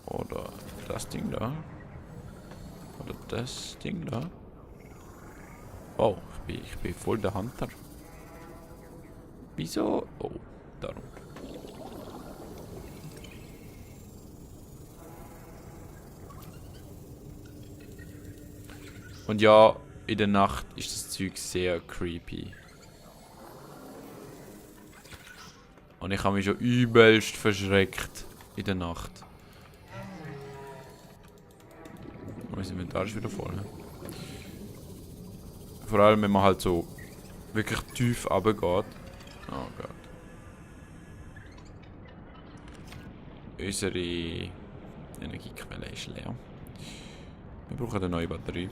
Oder das Ding da. Oder das Ding da. Oh, ich bin voll der Hunter. Wieso? Oh, darum. Und ja, in der Nacht ist das Zeug sehr creepy. Und ich habe mich schon übelst verschreckt in der Nacht. Mein Inventar ist wieder voll. Ne? Vor allem, wenn man halt so wirklich tief runtergeht. Oh Gott. Unsere Energiequelle ist leer. Wir brauchen eine neue Batterie.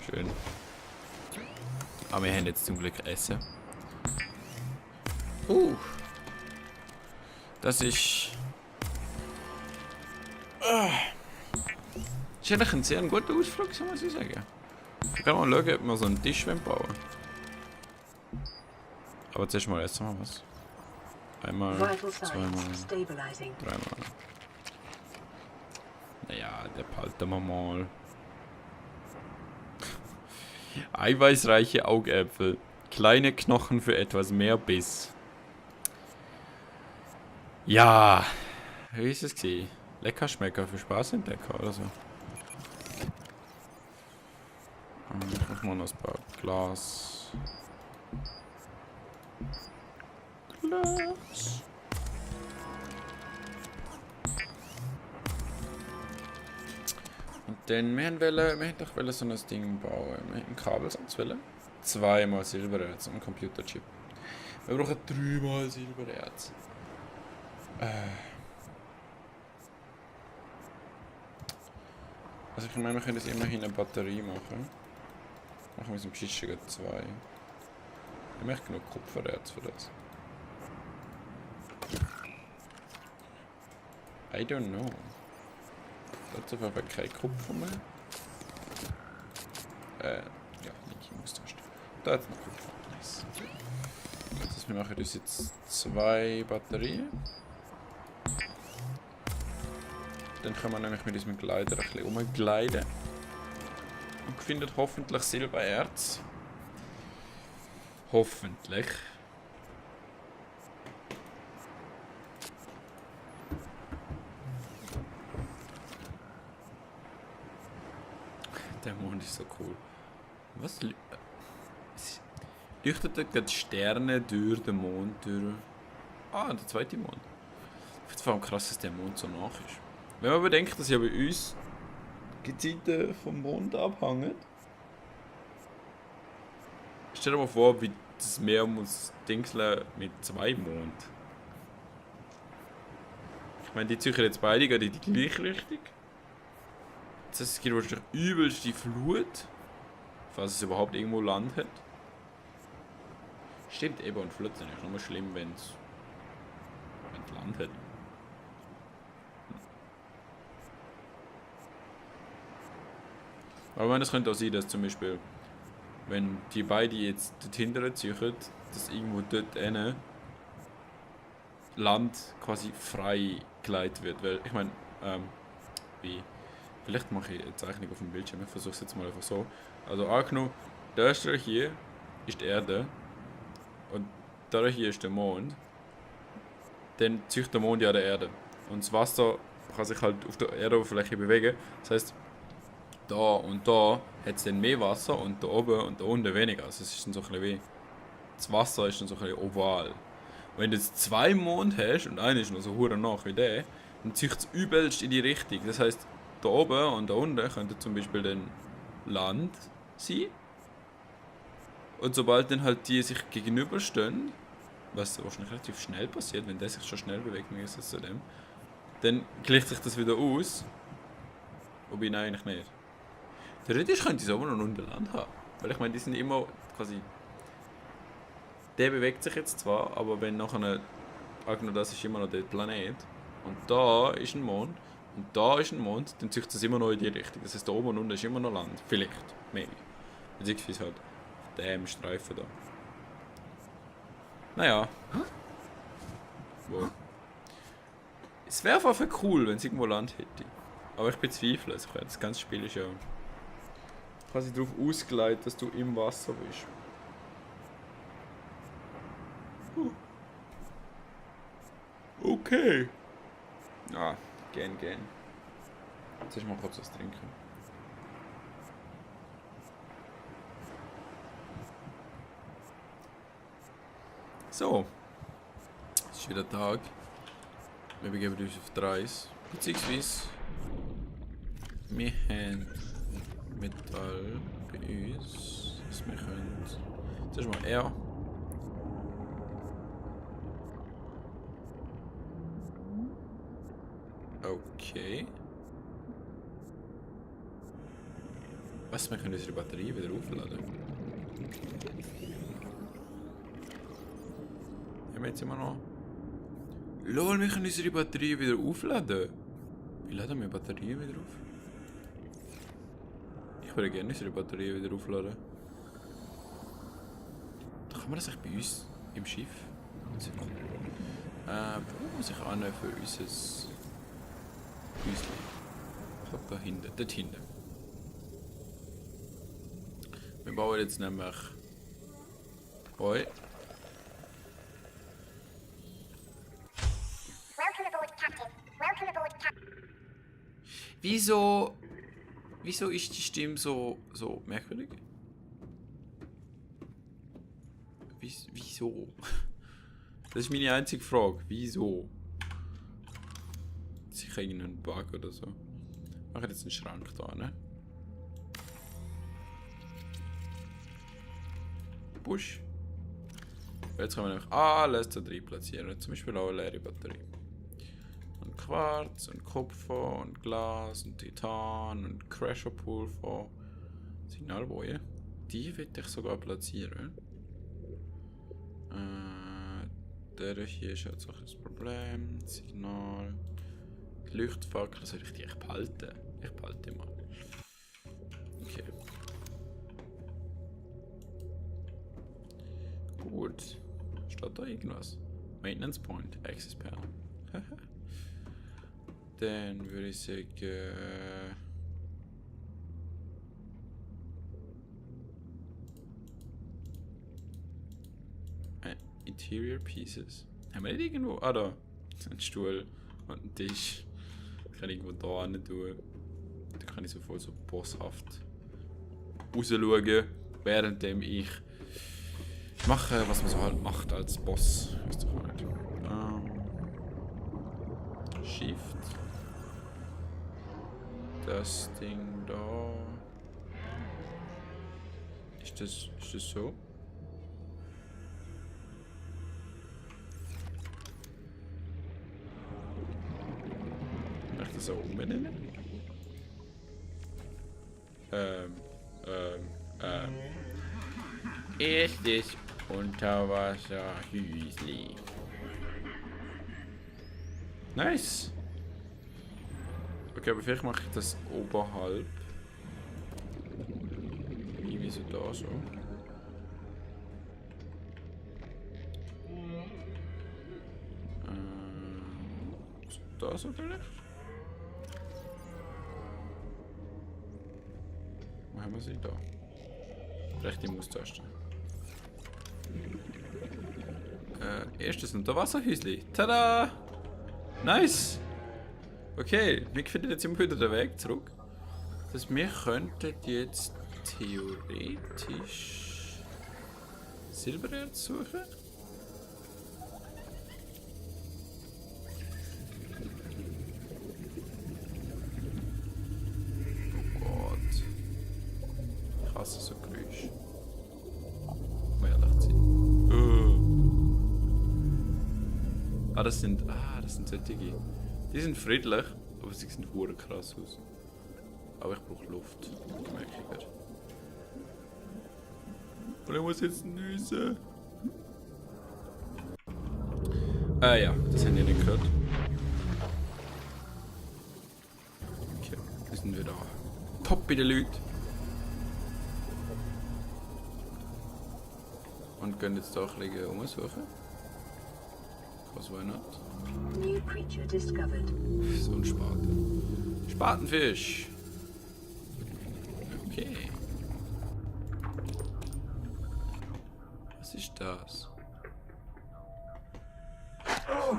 Schön. Aber wir haben jetzt zum Glück Essen. Das ist... ist eigentlich ein sehr guter Ausflug, muss ich sagen. Ich kann mal schauen, ob wir so einen Tisch bauen wollen. Aber zuerst mal essen wir was. Einmal, zweimal, dreimal. Naja, der behalten wir mal. Eiweißreiche Augäpfel. Kleine Knochen für etwas mehr Biss. Ja. Wie ist es gewesen? Lecker Schmecker für Spaßentdecker oder so. Ich mach mal noch ein paar Glas. Und dann, wir haben doch so ein Ding bauen. Wir haben Kabelsatz wollen. 2-mal Silbererz und einen Computerchip. Wir brauchen 3-mal Silbererz. Also ich meine, wir können jetzt immerhin eine Batterie machen. Machen wir es im Geschichten 2. Ich möchte genug Kupfererz für das. I don't know. Da hat es auf jeden Fall kein Kupfer mehr. Ja, nicht Jungstaste. Da hat es noch Kupfer. Nice. Das heißt, wir machen uns jetzt 2 Batterien. Dann kann man nämlich mit diesem Gleiter ein bisschen umgleiten. Und findet hoffentlich Silbererz. Hoffentlich. Der Mond ist so cool. Was leuchtet da gerade Sterne durch den Mond durch? Ah, der zweite Mond. Ich finde es vor allem krass, dass der Mond so nach ist. Wenn man bedenkt, dass ja bei uns die Gezeiten vom Mond abhängen. Stell dir mal vor, wie das Meer muss dingseln mit 2 Mond. Ich meine, die ziehen jetzt beide gerade in die gleiche Richtung. Das heißt, es gibt wahrscheinlich übelste Flut, falls es überhaupt irgendwo Land hat. Stimmt, eben, und Flut ist eigentlich nochmal schlimm, wenn es Land hat. Aber ich meine, es könnte auch sein, dass zum Beispiel, wenn die beiden jetzt dorthin ziehen, dass irgendwo dort Land quasi frei geleitet wird. Weil, ich meine, vielleicht mache ich eine Zeichnung auf dem Bildschirm, ich versuche es jetzt mal einfach so. Also angenommen, der hier ist die Erde und der hier ist der Mond. Dann zieht der Mond ja der Erde. Und das Wasser kann sich halt auf der Erdoberfläche bewegen. Das heißt, da und da hat es dann mehr Wasser und da oben und da unten weniger. Also es ist dann so ein bisschen wie... Das Wasser ist dann so ein bisschen oval. Und wenn du jetzt 2 Mond hast und einer ist noch so hure nach wie der, dann zieht es übelst in die Richtung. Das heißt, da oben und da unten könnte zum Beispiel dann Land sein. Und sobald dann halt die sich gegenüberstehen, was wahrscheinlich relativ schnell passiert, wenn der sich schon schnell bewegt, mir ist es zu dem, dann gleicht sich das wieder aus. Wobei, nein, eigentlich nicht. Theoretisch könnte es aber noch unten Land haben. Weil ich meine, die sind immer quasi... Der bewegt sich jetzt zwar, aber wenn nachher... Angenommen, das ist immer noch der Planet. Und da ist ein Mond. Und da ist ein Mond, dann zieht es immer noch in die Richtung. Das heißt, da oben und unten ist immer noch Land. Vielleicht. Maybe. Beziehungsweise halt dem Streifen da. Naja. Wow. Es wäre auf jeden Fall cool, wenn es irgendwo Land hätte. Aber ich bezweifle es. Das ganze Spiel ist ja quasi darauf ausgelegt, dass du im Wasser bist. Okay. Ah, gern. Jetzt mal kurz was trinken. So. Es ist wieder Tag. Wir begeben uns auf die Reise. Beziehungsweise wir haben Metall bei uns, dass wir können. Zuerst mal R. Okay. Was? Wir können unsere Batterie wieder aufladen. Haben wir jetzt immer noch. Lol, wir können unsere Batterie wieder aufladen. Wie laden wir Batterien wieder auf? Ich würde gerne unsere Batterie wieder aufladen. Da kann man das echt bei uns im Schiff. Wo muss ich an für unser Häuschen? Ich glaube da hinten, dort hinten. Wir bauen jetzt nämlich. Oi. Wieso ist die Stimme so merkwürdig? Wieso? Das ist meine einzige Frage. Wieso? Sicher irgendein Bug oder so. Ich mache jetzt einen Schrank da, ne? Push. Jetzt können wir nämlich alles da drin platzieren. Zum Beispiel auch eine leere Batterie. Und Quarz und Kupfer und Glas und Titan und Crasherpulver. Signalboje. Die will ich sogar platzieren. Der hier ist jetzt auch das Problem. Signal. Die Leuchtfackel soll ich die echt behalten? Ich behalte die mal. Okay. Gut. Steht da irgendwas? Maintenance Point. Access Panel. Dann würde ich sagen. Interior Pieces. Haben wir nicht irgendwo. Ah, da. Ein Stuhl und ein Tisch. Ich kann irgendwo da hin tun. Da kann ich so voll so bosshaft rausschauen, währenddem ich mache, was man so halt macht als Boss. Weißt du nicht. Shift. Das Ding da. Ist das so? Möchte ich das auch umbenennen? Erstes Unterwasser-Hüsli. Nice! Okay, aber vielleicht mache ich das oberhalb. Irgendwie so da so. Da so vielleicht? Wo haben wir sie da? Rechte Maustaste. Erstes Unterwasserhäusli. Tada! Nice! Okay, wir finden jetzt immer wieder den Weg zurück. Dass wir könnten jetzt theoretisch Silbererz suchen. Oh Gott. Ich hasse so Geräusche. Muss ehrlich sein. Das sind solche. Die sind friedlich, aber sie sehen hure krass aus. Aber ich brauche Luft. Das merke ich gerade. Und ich muss jetzt nüssen. Ja, das haben die nicht gehört. Okay, wir sind wieder top bei den Leuten. Und gehen jetzt da ein bisschen umsuchen. Was why not? New creature discovered. So ein Spaten. Spatenfisch! Okay. Was ist das?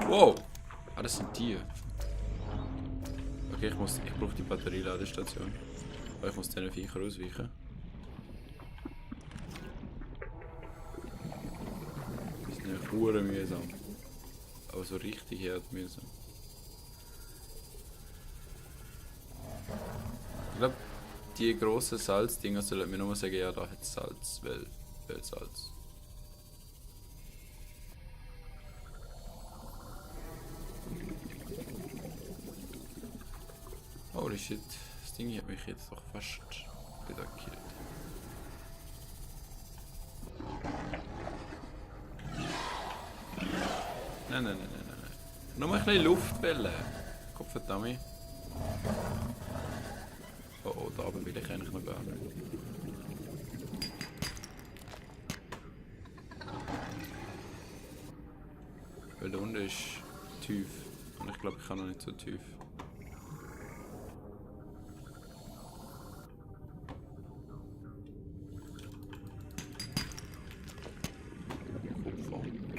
Wow! Ah, das sind Tiere. Okay, ich brauche die Batterieladestation. Aber ich muss diesen Viecher ausweichen. Die sind ja verdammt mühsam. Aber so richtig hart mühsam. Ich glaube, die grossen Salzdinger sollen mir nur sagen, ja, da hat Salz, weil Salz. Holy shit, das Ding hat mich jetzt doch fast wieder gekillt. Nein. Nur mal ein bisschen Luftwelle. Kopfverdammt. Oh, da oben will ich eigentlich noch gar nicht. Weil da unten ist tief. Und ich glaube, ich kann noch nicht so tief.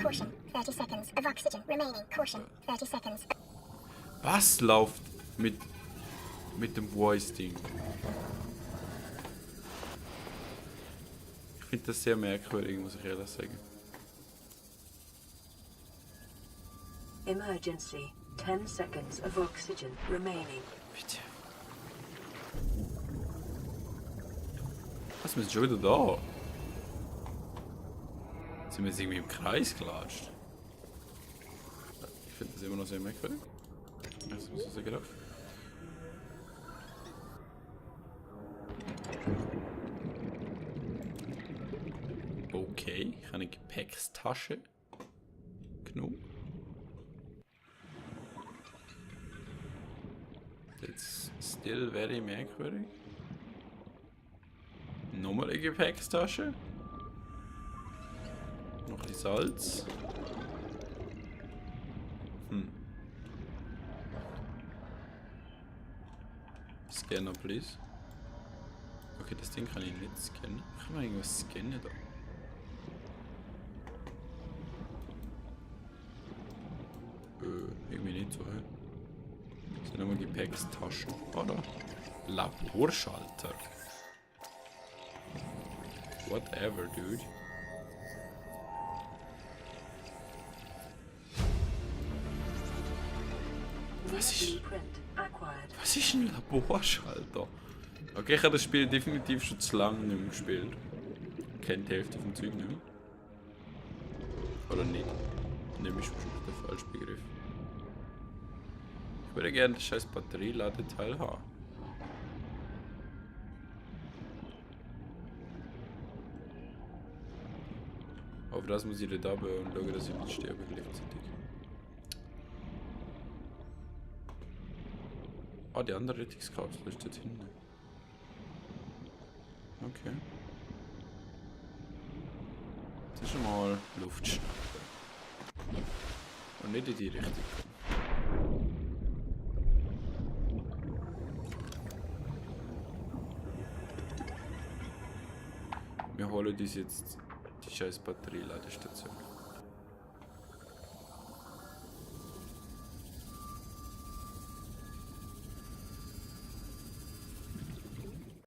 Caution, 30 seconds of oxygen remaining. Caution, 30 seconds. Was läuft mit dem Voice-Ding? Ich finde das sehr merkwürdig, muss ich ehrlich sagen. Emergency. 10 seconds of oxygen remaining. Bitte. Was, wir sind schon wieder da? Sind wir jetzt irgendwie im Kreis gelatscht? Ich finde das immer noch sehr merkwürdig. Das muss ich so gedacht. Okay, ich habe eine Gepäckstasche genommen. Jetzt still very merkwürdig. Nochmal eine Gepäckstasche. Noch ein Salz. Scanner, please. Okay, das Ding kann ich nicht scannen. Kann man irgendwas scannen da? Irgendwie nicht so. Das sind nochmal Gepäckstaschen. Oder? Laborschalter. Whatever, dude. Was ist ein Laborschalter? Okay, ich habe das Spiel definitiv schon zu lange nicht mehr gespielt. Ich kenne die Hälfte vom Zeug nicht mehr. Oder nicht. Nimm ist bestimmt der falsche Begriff. Ich würde gerne das scheiß Batterieladeteil haben. Auf das muss ich da runter und schauen, dass ich nicht sterbe gleichzeitig. Ah, die andere Rettungskapsel ist dort hinten. Okay. Jetzt ist schon mal Luft schnappen. Und nicht in die Richtung kommen. Wir holen uns jetzt die scheiß Batterieladestation.